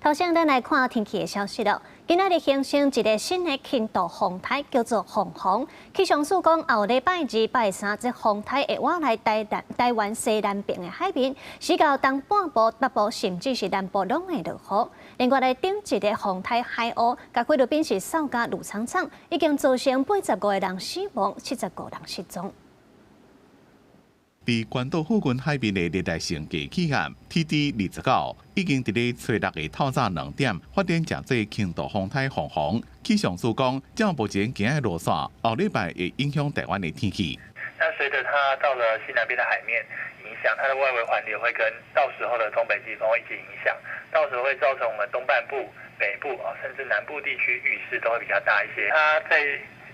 頭先咱來看天氣的消息囉。今仔日形成一个新的輕度風颱，叫做鳳凰。氣象署講，後禮拜二、拜三，這風颱會倚來台南、台灣西南邊的海面，時到東半部、北部甚至是南部攏會落雨。另外來頂一个風颱海鷗，共菲律賓是掃甲挐氅氅，已經造成85個人死亡，75人失蹤。佇關島附近海面的熱帶性低氣壓 TD 29，已經佇咧初六的透早2點發展成做輕度風颱鳳凰。氣象署講，照目前行的路線，後禮拜會影響台灣的天氣。那隨著它到了西南邊的海面，影響它的外圍環流會跟到時候的東北季風一起影響，到時候會造成我們東半部、北部啊，甚至南部地區雨勢都會比較大一些。它在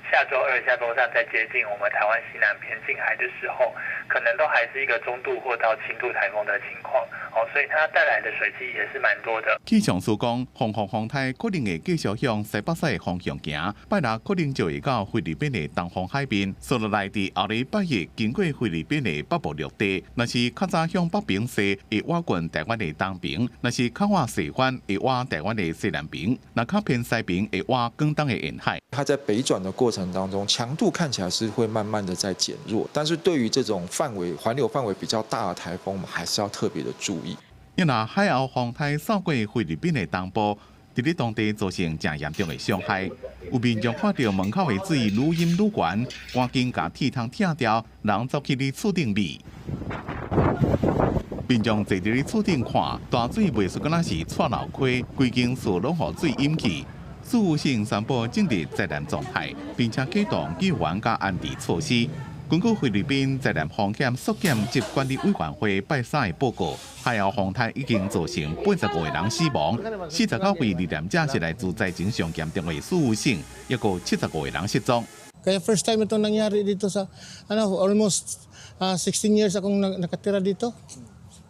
下週二、下週三在接近我們台灣西南邊近海的時候，可能都還是一個中度或到輕度颱風的情況，哦，所以它帶來的水汽也是蠻多的。氣象署講，鳳凰風颱可能會繼續向西北西的方向行，拜六可能就會到菲律賓的東方海面，紲落來佇後禮拜一經過菲律賓的北部陸地，若是較早向北邊駛，會倚近台灣的東邊；若是較晚駛返，會倚台灣的西南邊；若較偏西邊，會倚廣東的沿海。它在北轉的過程當中，強度看起來是會慢慢的在減弱，但是對於這種範圍環流範圍比較大的颱風，我們還是要特別的注意。因為海鷗風颱掃過菲律賓的東部，佇咧當地造成誠嚴重的傷害。有民眾看著門口的水愈淹愈懸，趕緊共鐵窗拆掉，人走去咧厝頂避。民眾坐佇咧厝頂看，大水袂輸敢若是掣流溪，規間厝攏予水淹去。宿務省宣布進入災難狀態，並且啟動救援佮安置措施。根據菲律賓災難風險縮減及管理委員會拜三的報告，海鷗風颱已經造成85個人死亡，49位罹難者是來自災情上嚴重的宿務省，抑閣75個人失蹤。 Kaya first time ito nangyari dito sa ano, almost 16 years akong nakatira dito.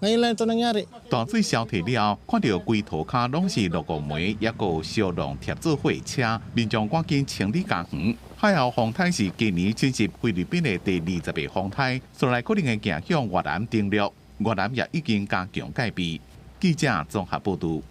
Ngayon lang ito nangyari. 大水消退了後，看著規塗跤攏是落雨糜，抑閣燒熔貼做貨車，民眾趕緊清理家園。海鷗風颱是今年侵襲菲律賓的第20個風颱，紲來可能會行向越南登陸，越南也已經加強戒備。記者綜合報導。